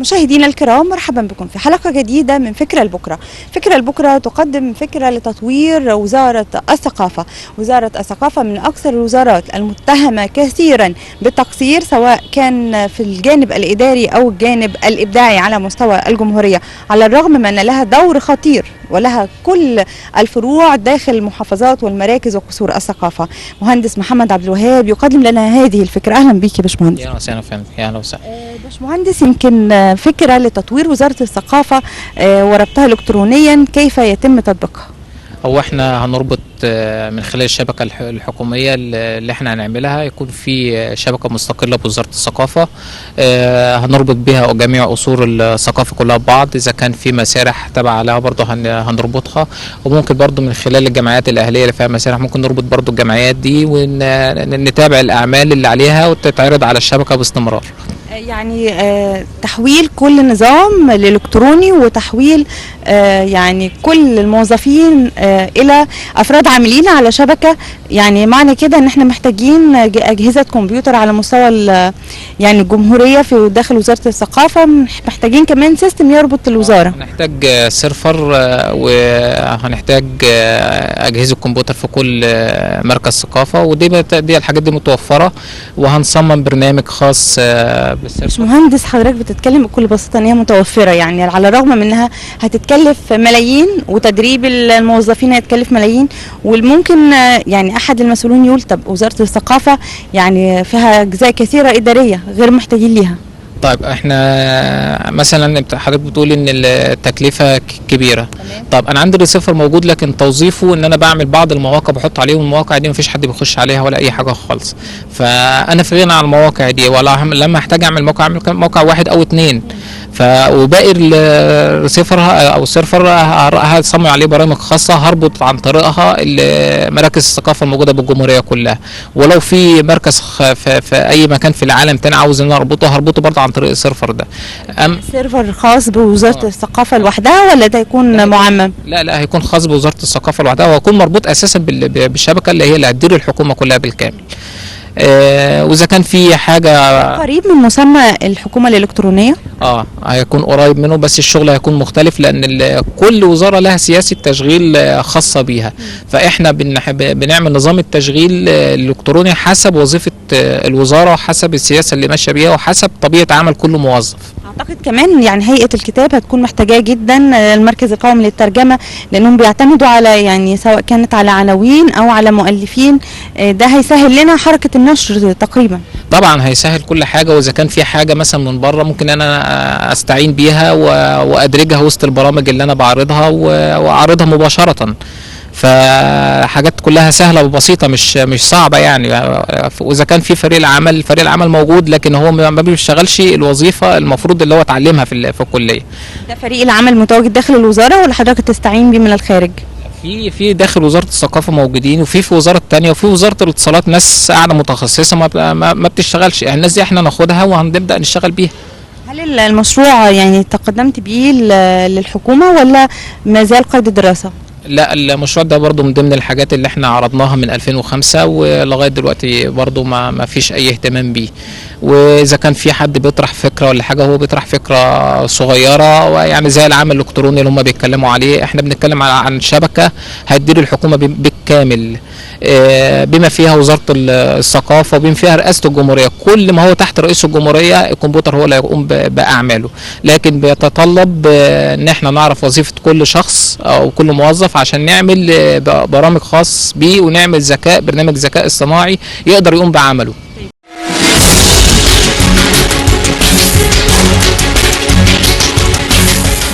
مشاهدينا الكرام، مرحبا بكم في حلقة جديدة من فكرة لبكرة. فكرة لبكرة تقدم فكرة لتطوير وزارة الثقافة. وزارة الثقافة من أكثر الوزارات المتهمة كثيرا بالتقصير، سواء كان في الجانب الإداري أو الجانب الإبداعي على مستوى الجمهورية، على الرغم من أن لها دور خطير ولها كل الفروع داخل المحافظات والمراكز وقصور الثقافة. مهندس محمد عبد الوهاب يقدم لنا هذه الفكرة. أهلا بك يا باشمهندس. يا وسهلا فندم، يا اهلا وسهلا. باشمهندس، يمكن فكرة لتطوير وزارة الثقافة وربطها إلكترونيا، كيف يتم تطبيقها؟ هو احنا هنربط من خلال الشبكة الحكومية اللي احنا هنعملها، يكون في شبكة مستقلة بوزارة الثقافة، هنربط بها جميع قصور الثقافة كلها ببعض. اذا كان في مسارح تبع لها برضه هنربطها، وممكن برضه من خلال الجمعيات الأهلية اللي فيها مسارح ممكن نربط برضه الجمعيات دي ونتابع الأعمال اللي عليها وتتعرض على الشبكة باستمرار. يعني تحويل كل نظام الإلكتروني وتحويل يعني كل الموظفين إلى أفراد عاملين على شبكة، يعني معنى كده إن إحنا محتاجين أجهزة كمبيوتر على مستوى يعني الجمهورية في داخل وزارة الثقافة، محتاجين كمان system يربط الوزارة. هنحتاج server، وهنحتاج أجهزة كمبيوتر في كل مركز ثقافة، ودي دي الحاجات دي متوفرة، وهنصمم برنامج خاص بال server. مهندس، حضرتك بتتكلم بكل بساطة ان هي متوفرة، يعني على الرغم من انها هتتكلف ملايين وتدريب الموظفين هيتكلف ملايين، والممكن يعني احد المسؤولين يقول طب وزارة الثقافة يعني فيها اجزاء كثيرة ادارية غير محتاجين ليها. طيب احنا مثلا حضرتك بتقول ان التكلفة كبيرة. طب انا عندي الريسيفر موجود، لكن توظيفه ان انا بعمل بعض المواقع بحط عليهم، المواقع دي مفيش حد بيخش عليها ولا اي حاجة خالص، فانا في غنى عن المواقع دي، ولا لما احتاج اعمل موقع اعمل موقع واحد او اتنين، وباقي الريسيفر او ال server هصمم عليه برامج خاصة هربط عن طريقها مراكز الثقافة الموجودة بالجمهوريه كلها، ولو في مركز في اي مكان في العالم تاني عاوز ان انا اربطه هربطه برضه عن طريق ال server ده. server خاص بوزارة الثقافة لوحدها ولا ده يكون معمم؟ لا هيكون خاص بوزارة الثقافة لوحدها، وهيكون مربوط اساسا بالشبكه اللي هي اللي هتدير الحكومة كلها بالكامل. واذا كان في حاجة قريب من مسمى الحكومة الالكترونية، هيكون قريب منه، بس الشغل هيكون مختلف لان كل وزارة لها سياسة تشغيل خاصة بيها، فاحنا بنعمل نظام التشغيل الالكتروني حسب وظيفة الوزارة وحسب السياسة اللي ماشية بيها وحسب طبيعة عمل كل موظف. اعتقد كمان يعني هيئة الكتاب هتكون محتاجاه جدا، المركز القومي للترجمة، لانهم بيعتمدوا على يعني سواء كانت على عناوين او على مؤلفين، ده هيسهل لنا حركة النشر تقريبا. طبعا هيسهل كل حاجة، واذا كان في حاجة مثلا من بره ممكن انا استعين بيها وادرجها وسط البرامج اللي انا بعرضها واعرضها مباشرة، فحاجات كلها سهلة وبسيطة مش صعبة يعني. واذا كان في فريق العمل، فريق العمل موجود، لكن هو ما بيشتغلش الوظيفة المفروض اللي هو اتعلمها في الكلية. ده فريق العمل متواجد داخل الوزارة ولا حضرتك تستعين بيه من الخارج؟ في داخل وزارة الثقافة موجودين، وفي وزارة تانية، وفي وزارة الاتصالات ناس قاعدة متخصصة ما بتشتغلش، يعني الناس دي احنا ناخدها وهنبدا نشتغل بيها. هل المشروع يعني تقدمت بيه للحكومة ولا ما زال قيد الدراسة؟ لا، المشروع ده برضو من ضمن الحاجات اللي احنا عرضناها من 2005 ولغاية دلوقتي برضو ما فيش اي اهتمام بيه. واذا كان في حد بيطرح فكرة ولا حاجة، هو بيطرح فكرة صغيرة، ويعني زي العمل الالكتروني اللي هم بيتكلموا عليه، احنا بنتكلم عن شبكة هتدير الحكومة بالكامل، بما فيها وزارة الثقافة وبما فيها رئاسة الجمهورية، كل ما هو تحت رئيس الجمهورية الكمبيوتر هو اللي هيقوم بأعماله، لكن بيتطلب ان احنا نعرف وظيفة كل شخص او كل موظف عشان نعمل برامج خاص بيه، ونعمل برنامج ذكاء اصطناعي يقدر يقوم بعمله.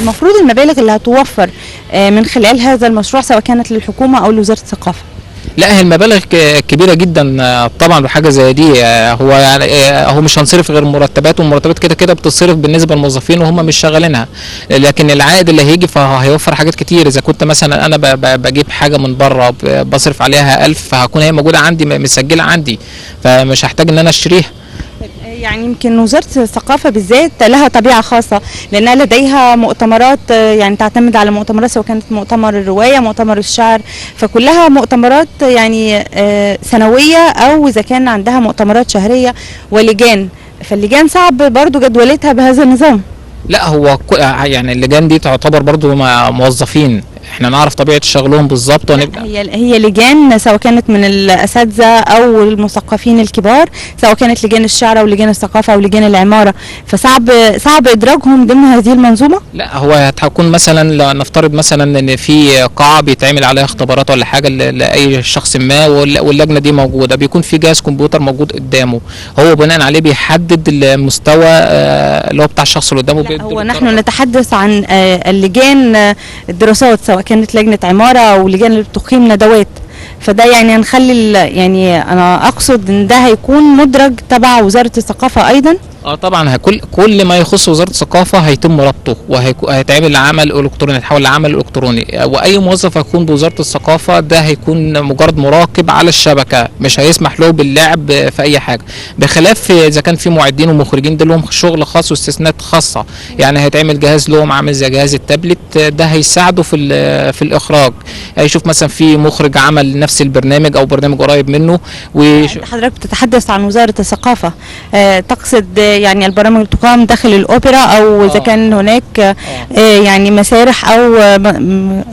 المفروض المبالغ اللي هتوفر من خلال هذا المشروع سواء كانت للحكومة أو لوزارة الثقافة؟ لا، هي المبالغ كبيرة جدا طبعا بحاجة زي دي. هو يعني هو مش هنصرف غير مرتبات، والمرتبات كده كده بتصرف بالنسبة للموظفين وهم مش شغالينها، لكن العائد اللي هيجي فهيوفر حاجات كتير. اذا كنت مثلا انا بجيب حاجة من بره بصرف عليها 1000، فهكون هي موجودة عندي مسجله عندي، فمش هحتاج ان انا اشتريها. يعني يمكن وزارة الثقافة بالذات لها طبيعة خاصة، لأنها لديها مؤتمرات، يعني تعتمد على مؤتمرات سواء كانت مؤتمر الرواية، مؤتمر الشعر، فكلها مؤتمرات يعني سنوية، أو إذا كان عندها مؤتمرات شهرية ولجان، فاللجان صعب برضو جدولتها بهذا النظام. لا، هو يعني اللجان دي تعتبر برضو موظفين، احنا نعرف طبيعة شغلهم بالظبط ونبقى هي لجان سواء كانت من الاساتذة او المثقفين الكبار، سواء كانت لجان الشعر او لجان الثقافة او لجان العمارة، فصعب صعب ادراجهم ضمن هذه المنظومة. لا، هو هتكون مثلا نفترض مثلا ان في قاعة بيتعمل عليها اختبارات ولا حاجة لاي شخص ما، واللجنة دي موجودة، بيكون في جهاز كمبيوتر موجود قدامه، هو بناء عليه بيحدد المستوى اللي هو بتاع الشخص اللي قدامه. هو نحن نتحدث عن اللجان الدراسات، سواء كانت لجنة عمارة أو لجان اللي بتقيم ندوات، فده يعني هنخلي يعني أنا أقصد إن ده هيكون مدرج تبع وزارة الثقافة أيضا. طبعا كل ما يخص وزارة الثقافة هيتم ربطه، وهيتعمل عمل الكتروني، هيتحول لعمل الكتروني، واي موظف هيكون بوزارة الثقافة ده هيكون مجرد مراقب على الشبكة، مش هيسمح له باللعب في اي حاجة، بخلاف اذا كان في معدين ومخرجين ده لهم شغل خاص واستثناءات خاصة، يعني هيتعمل جهاز لهم عامل زي جهاز التابلت، ده هيساعده في الاخراج، هيشوف مثلا في مخرج عمل نفس البرنامج او برنامج قريب منه. حضرتك بتتحدث عن وزارة الثقافة، تقصد يعني البرامج اللي تقام داخل الأوبرا، أو إذا كان هناك يعني مسارح أو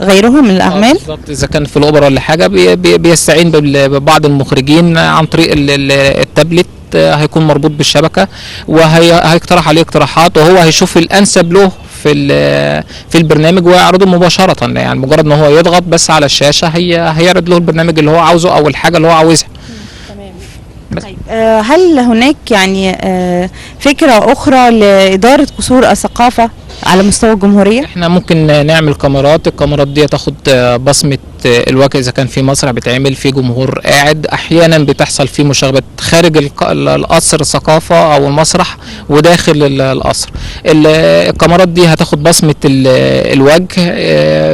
غيرهم من الأعمال؟ بالظبط، إذا كان في الأوبرا ولا حاجة بيستعين ببعض المخرجين عن طريق التابلت، هيكون مربوط بالشبكة وهيقترح عليه اقتراحات، وهو هيشوف الأنسب له في البرنامج ويعرضه مباشرة، يعني مجرد ما هو يضغط بس على الشاشة هيعرض له البرنامج اللي هو عاوزه أو الحاجة اللي هو عاوزها. طيب، هل هناك يعني فكرة أخرى لإدارة قصور الثقافة على مستوى الجمهورية؟ احنا ممكن نعمل كاميرات، الكاميرات دي تاخد بصمة الوجه إذا كان في مسرح بيتعمل في جمهور قاعد، أحيانا بتحصل في مشاغبات خارج القصر الثقافة أو المسرح وداخل القصر، الكاميرات دي هتاخد بصمة الوجه،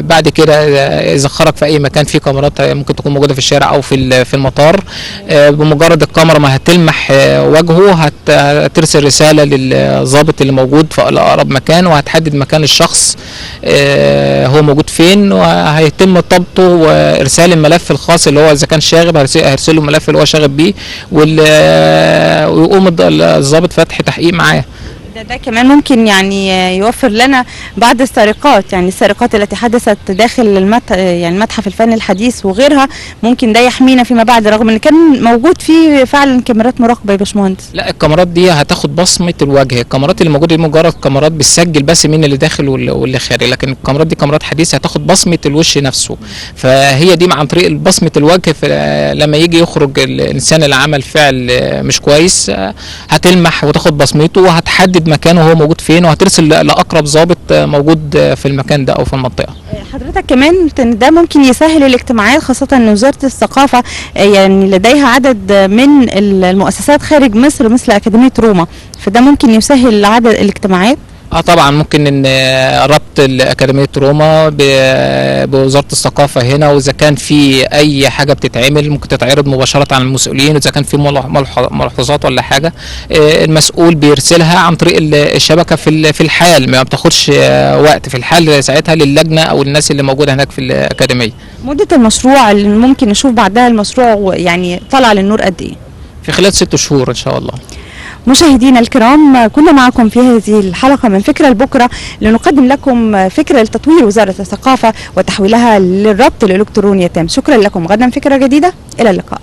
بعد كده إذا خرج في أي مكان في كاميرات ممكن تكون موجودة في الشارع أو في المطار، بمجرد الكاميرا ما هتلمح وجهه هترسل رسالة للضابط اللي موجود في أقرب مكان، وهتحدد مكان الشخص هو موجود فين، وهيتم ضبطه وارسال الملف الخاص اللي هو اذا كان شاغب هيرسله الملف اللي هو شاغب بيه، ويقوم الضابط فتح تحقيق معاه. ده كمان ممكن يعني يوفر لنا بعض السرقات، يعني السرقات التي حدثت داخل يعني المتحف الفني الحديث وغيرها، ممكن ده يحمينا فيما بعد، رغم ان كان موجود فيه فعلا كاميرات مراقبة يا باشمهندس. لا، الكاميرات دي هتاخد بصمة الوجه، الكاميرات اللي موجودة دي مجرد كاميرات بتسجل بس مين اللي داخل واللي خارج، لكن الكاميرات دي كاميرات حديثه هتاخد بصمة الوش نفسه، فهي دي عن طريق بصمة الوجه لما يجي يخرج الانسان اللي عمل فعل مش كويس هتلمح وتاخد بصمته وهتحدد مكانه هو موجود فين، وهترسل لاقرب ضابط موجود في المكان ده او في المنطقة. حضرتك كمان ده ممكن يسهل الاجتماعات، خاصة ان وزارة الثقافة يعني لديها عدد من المؤسسات خارج مصر مثل اكاديمية روما، فده ممكن يسهل عدد الاجتماعات. طبعا ممكن ان ربط الاكاديمية روما بوزارة الثقافة هنا، واذا كان في اي حاجة بتتعمل ممكن تتعرض مباشرة على المسؤولين، واذا كان في ملحوظات ولا حاجة المسؤول بيرسلها عن طريق الشبكة في الحال، ما بتاخدش وقت، في الحال ساعتها للجنة او الناس اللي موجودة هناك في الاكاديمية. مده المشروع اللي ممكن نشوف بعدها المشروع يعني طلع للنور قد ايه؟ في خلال 6 شهور ان شاء الله. مشاهدينا الكرام، كنا معكم في هذه الحلقة من فكرة لبكرة لنقدم لكم فكرة لتطوير وزارة الثقافة وتحويلها للربط الإلكتروني التام. شكرا لكم، غدا فكرة جديدة، إلى اللقاء.